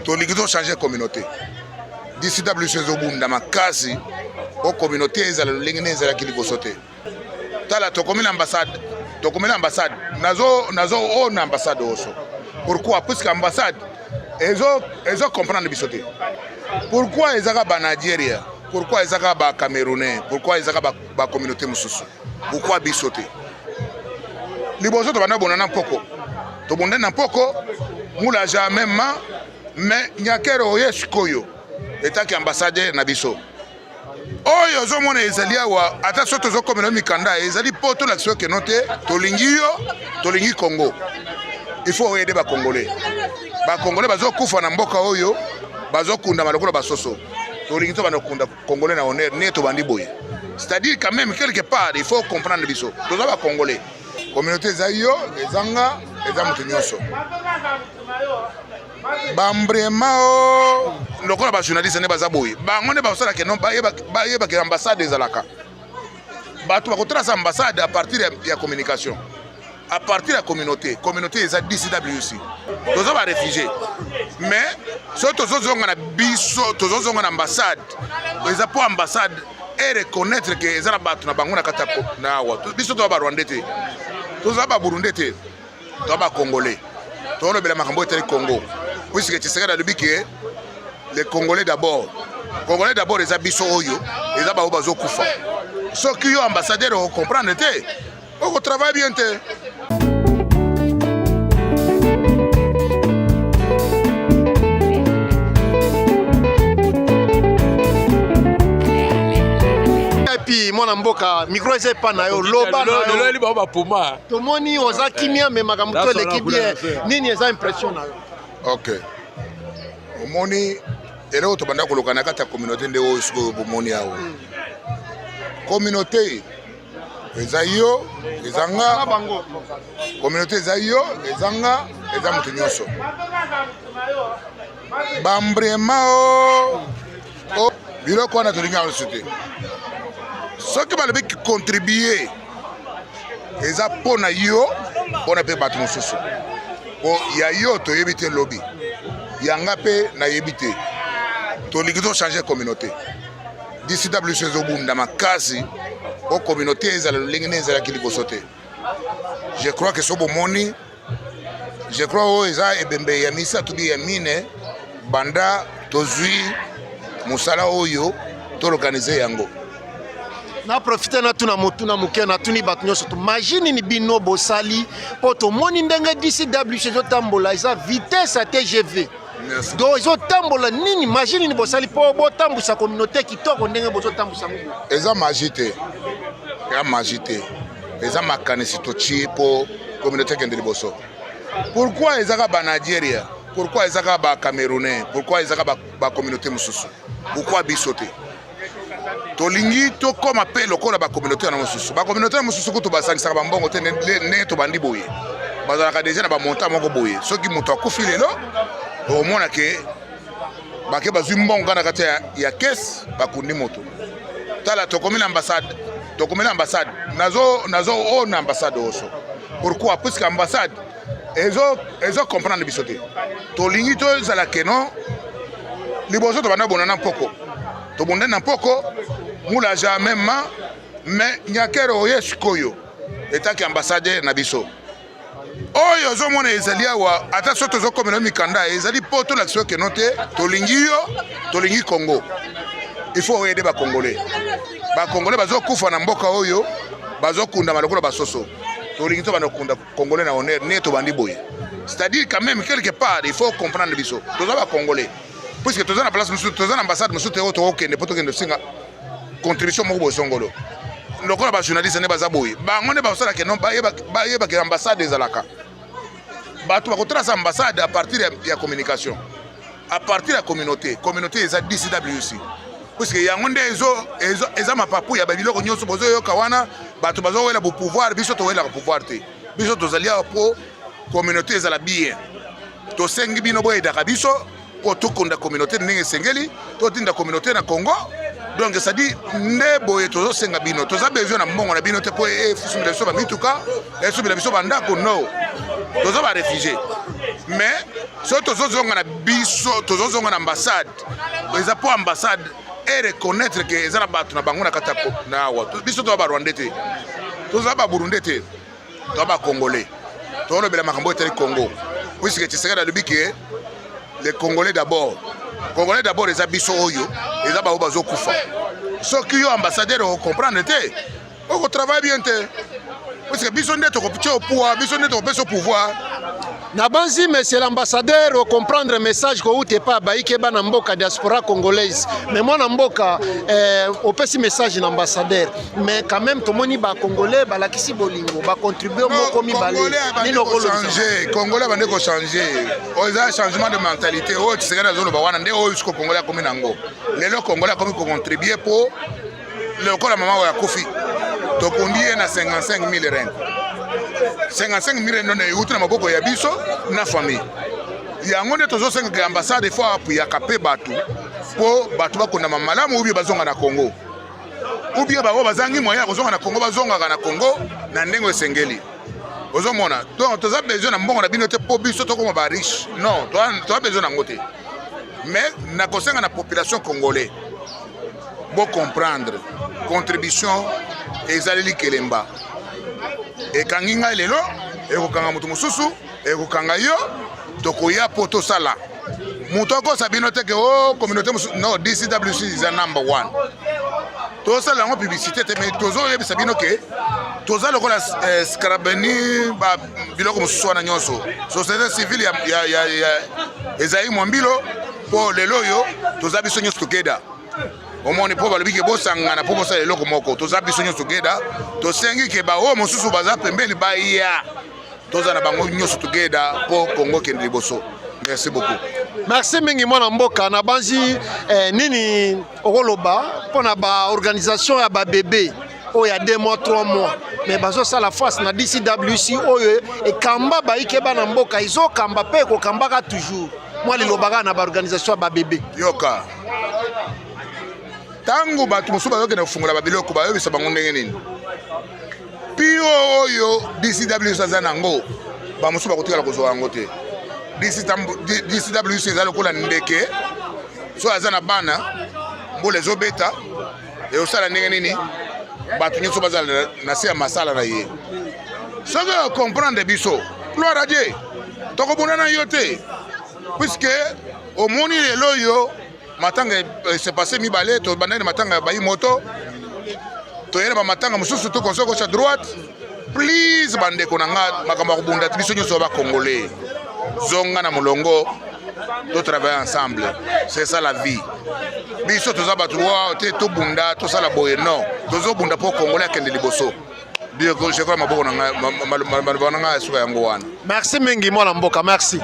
Tolingi to changer communauté. DCWC ezobunda makasi po communauté ezala lolenge nde ezalaki liboso te. Tala tokomi na ambassade, tokomi na ambassade, nazo nazo oyo na ambassade oso. Pourquoi? Puisque ambassade ezo ezo comprendre biso te. Pourquoi ezaka ba Nigeria? Pourquoi ezaka ba Camerounais? Pourquoi ezaka ba, ba communauté mosusu? Pourquoi biso te? Liboso tobanda bona na mpoko, tobundani na mpoko mulaja meme mais Nyakero oye sikoyo etaki ambassadeur na biso oyo ozomona ezali awa, ata soki tozokomela mikanda ezali mpo tolakisa yo keno te, tolingi yo, tolingi Congo. Il faut oyede bacongolais, bacongolais bazokufa na mboka oyo, bazokundama lokola basoso. Tolingi tobanda kokunda congolais na honneur ne tobandi boye, c'est-à-dire quand même quelque part il faut comprendre biso toza bacongolais. Communauté eza yo, eza nga, eza moto nyonso. Bambrema o lokola bajournaliste nde baza boye, bango nde bakosala ke non, bayebake ambassade ezalaka, bato bakotrasa ambassade à partir ya communication, à partir ya communauté. Communauté eza DCWC, toza baréfugie, mais soki tozozonga na biso, tozozonga na ambassade, eza mpo ambassade e reconnaître ke eza na bato na bango na kati na awa. Biso toza barwandais te, toza baburundais te, toza bacongolais. Tolobela makambo etali Congo, puisque Tshisekedi alobi ke les Congolais d'abord, Congolais d'abord eza biso oyo, eza bango bazokufa. Soki yo ambassadeur okocomprendre te, okotravaille bien te. Epi mwana mboka, micro eza epa na yo, loba na yo. Lelo bango bapuma. Tomoni oza kimia, me makambo to eleki bien. Nini eza impression na yo? Ok, omoni eloko tobanda koloka na kati ya communauté nde oyo sikoyo bomoni awa. Communauté eza yo, eza nga. Communauté eza yo, eza nga, eza moto nyonso. Bambrema o biloko wana tolingi yango lisusu te. Soki balobi contribuer, eza mpo na yo, mpo na mpe bato mosusu, po ya yo toyebi te, lobi yanga mpe nayebi te. Tolingi tochange communauté. DCWC ezobunda makasi po communauté ezala lolenge nde ezalaki liboso te. Je crois que so bomoni, je crois oyo eza ebembe ya misato bi ya mine banda tozwi mosala oyo toorganize yango. Na profite natuna motuna moke, natuni bato nyonso to magie nini bino bosali mpo tomoni ndenge DCWC ezotambola, eza vitesse ya TGV. Donc ezotambola nini, magie nini bosali mpo botambwisa communauté kitoko ndenge bozotambwisa yango? Eza magie te, eza magie te, eza makanisi totie mpo communauté ekende liboso. Pourquoi ezaka ba Nigeria? Pourquoi ezaka ba Camerounais? Pourquoi ezaka bacommunauté mosusu? Pourquoi biso te? Tolingi tokóma mpe lokola bacommunauté wana mosusu. Bacommunauté wana mosusu kutu basangisaka bambongo te ndenge tobandi boye. Bazalaka deja na bamontant moko boye. Soki moto akufi lelo, okomona ke bake bazwi mbongo kaka na kati ya kese, bakundi moto. Tala tokomi na ambassade, tokomi na ambassade, nazo nazo oyo na ambassade oso. Pourquoi? Puisque ambassade ezo ezo comprendre biso te. Tolingi tozala keno liboso tobanda bona na mpoko, tobundani na mpoko mulaja meme, mais Nyakero oye sikoyo etaki ambassadeur na biso oyo ozomona ezali awa, ata soki tozokomela mikanda ezali mpo tolakisa yo keno te, tolingi yo, tolingi Congo. Il faut oyede bacongolais, bacongolais bazokufa na mboka oyo, bazokundama lokola basoso. Tolingi tobanda kokunda congolais na honneur ne tobandi boye, c'est-à-dire quand même quelque part il faut comprendre biso toza bacongolais, puisque toza na place mosusu, toza na ambassade mosusu te oyo tokokende mpo tokende kosenga contribution moko boye songolo. Lokola bajournaliste nde baza boye, bango nde bakosala ke non, bayebake ambassade ezalaka, bato bakotrasa ambassade à partir ya communication, à partir ya communauté. Communauté eza DCWC, puisque yango nde eza mapapu ya babiloko nyonso bozoyoka wana. Bato bazowela bopouvoir, biso towelaka pouvoir te. Biso tozali awa mpo communauté ezala bien. Tosengi bino boyedaka biso mpo tokonda communauté ndenge esengeli, totinda communauté na Congo. Donc c'est-à-dire nde boye tozosenga bino, toza besoin na mbongo na bino te mpo efusumela biso bamituka, esumela biso bandako, no. Toza baréfugiés, mais soki tozozonga na biso, tozozonga na ambassade, eza mpo ambassade ereconnaître ke eza na bato na bango na kati na awa. Biso toza Barwandais te, toza Baburundais te, toza Bacongolais. Tolobela makambo etali Congo, puisque Tshisekedi alobi ke les Congolais d'abord, Congolais d'abord. Eza biso oyo, eza bango bazokufa. Soki yo ambassadeur okocomprendre te, okotravaille bien te, puisque biso nde tokotia opoa, biso nde tokopesa pouvoir. Nabanzi, monsieur l'ambassadeur, ocomprendre message kouta epai bayike bana mboka, diaspora congolaise. Mais mwana mboka, opesi message na ambassadeur, mais quand même tomoni Bacongolais balakisi bolingo, bacontribue moko mibale. Nini okoloba? Congolais bande kochange. Oyo eza changement de mentalité oyo Tshisekedi azoloba wana nde oyo siko Congolais akomi nango lelo. Congolais akomi kocontribue mpo lokola mama oyo akufi, tokundi ye na 55 000 rand. 55 000 rand euti na maboko ya biso na famille. Yango nde tozosengaka ambassade fo apuyaka mpe bato, mpo bato bakondama malamu, ubie bazonga na Congo, ubie bango bazangi moyen ya kozonga na Congo, bazongaka na Congo na ndenge esengeli. Ozomona, donc toza besoin na mbongo na bino te mpo biso tokoma bariche. Non, toza besoin nango te. Mais nakosenga na population congolais bocomprendre, contribution ezali likelemba. Ekangi ngai lelo, ekokanga moto mosusu, ekokanga yo. Tokoya mpo tosala. Moto akosa bino te ke o communauté mosusu. Non, DCWC eza number one. Tosala yango publicité te, mais tozoyebisa bino ke toza lokola scarabeni, biloko mosusu wana nyonso. Société civile ya ezali mwambilo, mpo lelo oyo toza biso nyonso together. Omoni, mpo balobi ke bosangana mpo bosala eloko moko. Toza biso nyonso together. Tosengi ke baoyo mosusu baza pembeni baya, toza na bango nyonso together mpo Kongo kende liboso. Merci beaucoup. Merci mingi, mwana mboka. Nabanzi nini okoloba mpona baorganisation ya babebe oyo ya 2 mois, 3 mois, mais bazosala face na DCWC oyo ekamba bayike bana mboka, ezokamba mpe ekokambaka toujours? Mwa liloba kaka na baorganisation ya babebe. Yoka, ntango bato mosusu bazokende kofungola babiloko, bayebisa bango ndenge nini pio oyo DCWC aza nango, bamosusu bakotikala kozwa yango te. DCWC eza lokola ndeke, so aza na bana, mbula ezobeta, ekosala ndenge nini? Bato nyonso bazala na se ya masala na ye. Soki ocomprendre biso, gloire à Dieu, tokobunda na yo te, puisque omoni lelo oyo matanga se passe mibale. Tobandaki na matanga ya bayi moto, toye na bamatanga mosusu, tokonso gauche à droite. Please, bandeko na nga, makambo ya kobunda, biso nyonso Bacongolais, zonga na molongo, totravaille ensemble, c'est ça la vie. Biso toza bato wa te tobunda, tosala boye. Non, tozobunda mpo Congolais akende liboso. Je crois maboko na ngai, maloba na ngai ya suka yango wana. Merci mingi, mwana mboka, merci.